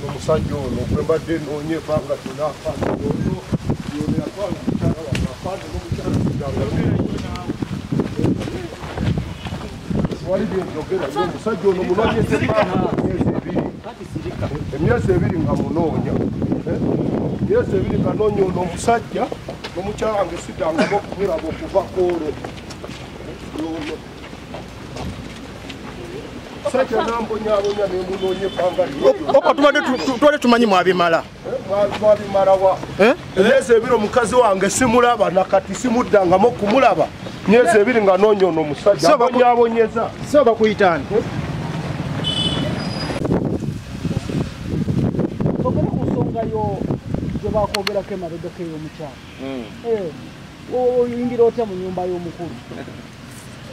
Omusajja ono gwe mbadde nnoonya ebbanga lyonna afande ono yono yatwala omukyala wange afande n'omukyala wali byenjogera ye omusajja ono munoonyeza ebbanga emyezi ebiri nga munoonya emyezi ebiri nga noonya ono omusajja n'omukyala wange siddangamu okumulaba okuva kwolwo yono. Tubadde tumanyi mwabimala. Mwabimalawa. Emyezi ebiri omukazi wange simulaba nakati simuddangamu okumulaba. Myezi ebiri nga noonya ono omusajja abonyaabonyeza. So bakuyita ani? Twogere ku nsonga yo gye bakwogerako emabegako ey'omukyala. Oyingira otya mu nnyumba y'omukulu?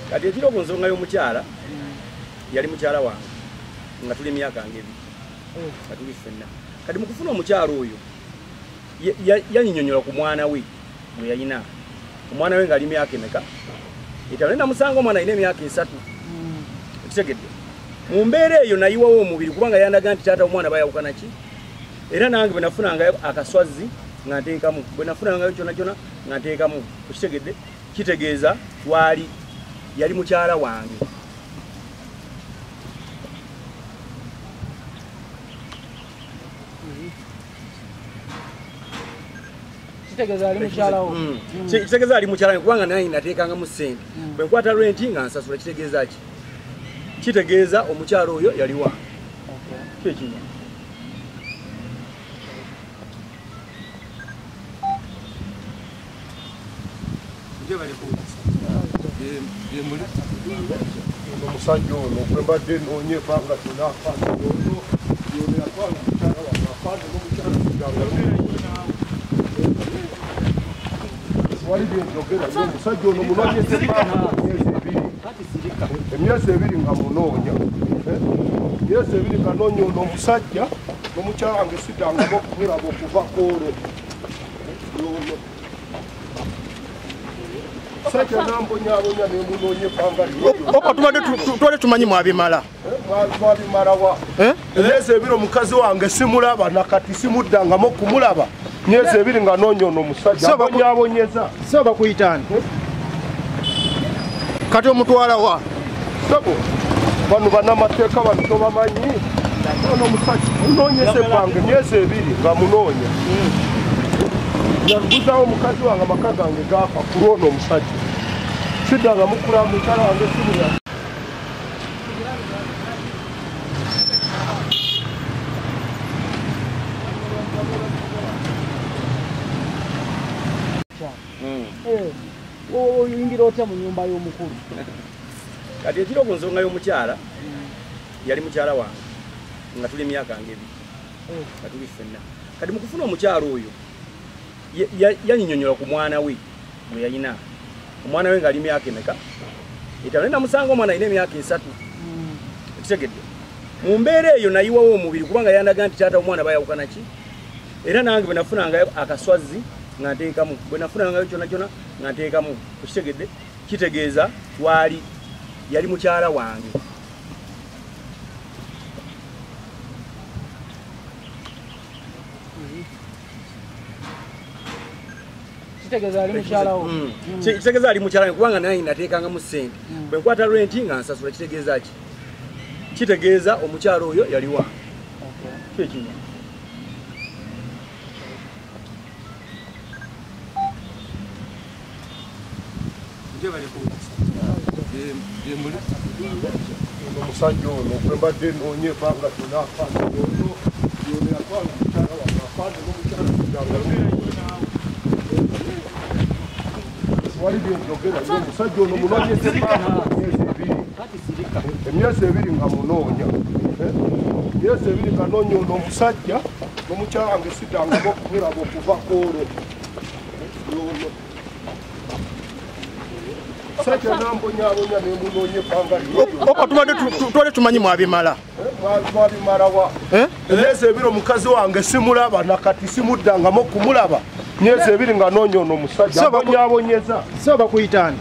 Kati ekiri ku nsonga y'omukyala yali mukyala wange nga tuli emyaka ng'ebiri nga tuli ffenna. Kati mu kufuna omukyala oyo yanyinyonnyola ku mwana we gwe yalina. Omwana we ng'ali myaka emeka? Etaano. Naye namusanga omwana alina emyaka 3. Okitegedde? Mu mbeera eyo nayiwawo omubiri kubanga yandaga nti taata omwana bayawukana ki? Era nange bwe nafunangayo akaswazi nga nteekamu, bwe nafunangayo kyonna kyonna nga nteekamu. Okitegedde? Kitegeeza twali yali mukyala wange. Kitegeeza ali mukyala wo. Kitegeeza ali mukyala wange kubanga naye nateekangamu ssente. Bwe nkwata renti nga nsasula kitegeeza ki? Kitegeeza omukyala oyo yali wange. Kyekinya. Omusajja ono gwe mbadde nnoonya ebbanga lyonna afande ono yono yatwala omukyala wange afande n'omukyala wali byenjogera ye omusajja ono munoonyeza ebbanga emyezi ebiri nga munoonya emyezi ebiri nga noonya ono omusajja n'omukyala wange siddangamu okumulaba okuva kwolwo yono. Tubadde tumanyi mwabimala. Mwabimalawa. Emyezi ebiri omukazi wange simulaba nakati simuddangamu okumulaba. Myezi ebiri nga noonya ono omusajja abonyaabonyeza. So bakuyita ani? Kati omutwala wa? Sebo bano bannamateeka bano tobamanyi. Ono omusajja munoonyeza ebbanga emyezi ebiri nga munoonya. Naguzawo omukazi wange amaka gange gaafa ku lw'ono omusajja. Siddanga mukulaba mukyala wange simulaba. Oyingira otya mu nnyumba y'omukulu? Kati ekiri ku nsonga y'omukyala yali mukyala wange nga tuli emyaka ng'ebiri nga tuli ffenna. Kati mu kufuna omukyala oyo yanyinyonnyola ku mwana we gwe yalina. Omwana we ng'ali myaka emeka? Etaano. Naye namusanga omwana alina emyaka 3. Okitegedde? Mu mbeera eyo nayiwawo omubiri kubanga yandaga nti taata omwana bayawukana ki? Era nange bwe nafunangayo akaswazi nga nteekamu, bwe nafunangayo kyonna kyonna nga nteekamu. Okitegedde? Kitegeeza twali yali mukyala wange. Kitegeeza ali mukyala wo. Kitegeeza ali mukyala wange kubanga naye nateekangamu ssente. Bwe nkwata renti nga nsasula kitegeeza ki? Kitegeeza omukyala oyo yali wange. Kyekinya. Omusajja ono gwe mbadde nnoonya ebbanga lyonna afande ono yono yatwala omukyala wange afande n'omukyala wali byenjogera ye omusajja ono munoonyeza ebbanga emyezi ebiri nga munoonya emyezi ebiri nga noonya ono omusajja n'omukyala wange siddangamu okumulaba okuva kwolwo yono. Tubadde tumanyi mwabimala. Mwabimalawa. Emyezi ebiri omukazi wange simulaba nakati simuddangamu okumulaba. Myezi ebiri nga noonya ono omusajja abonyaabonyeza. So bakuyita ani?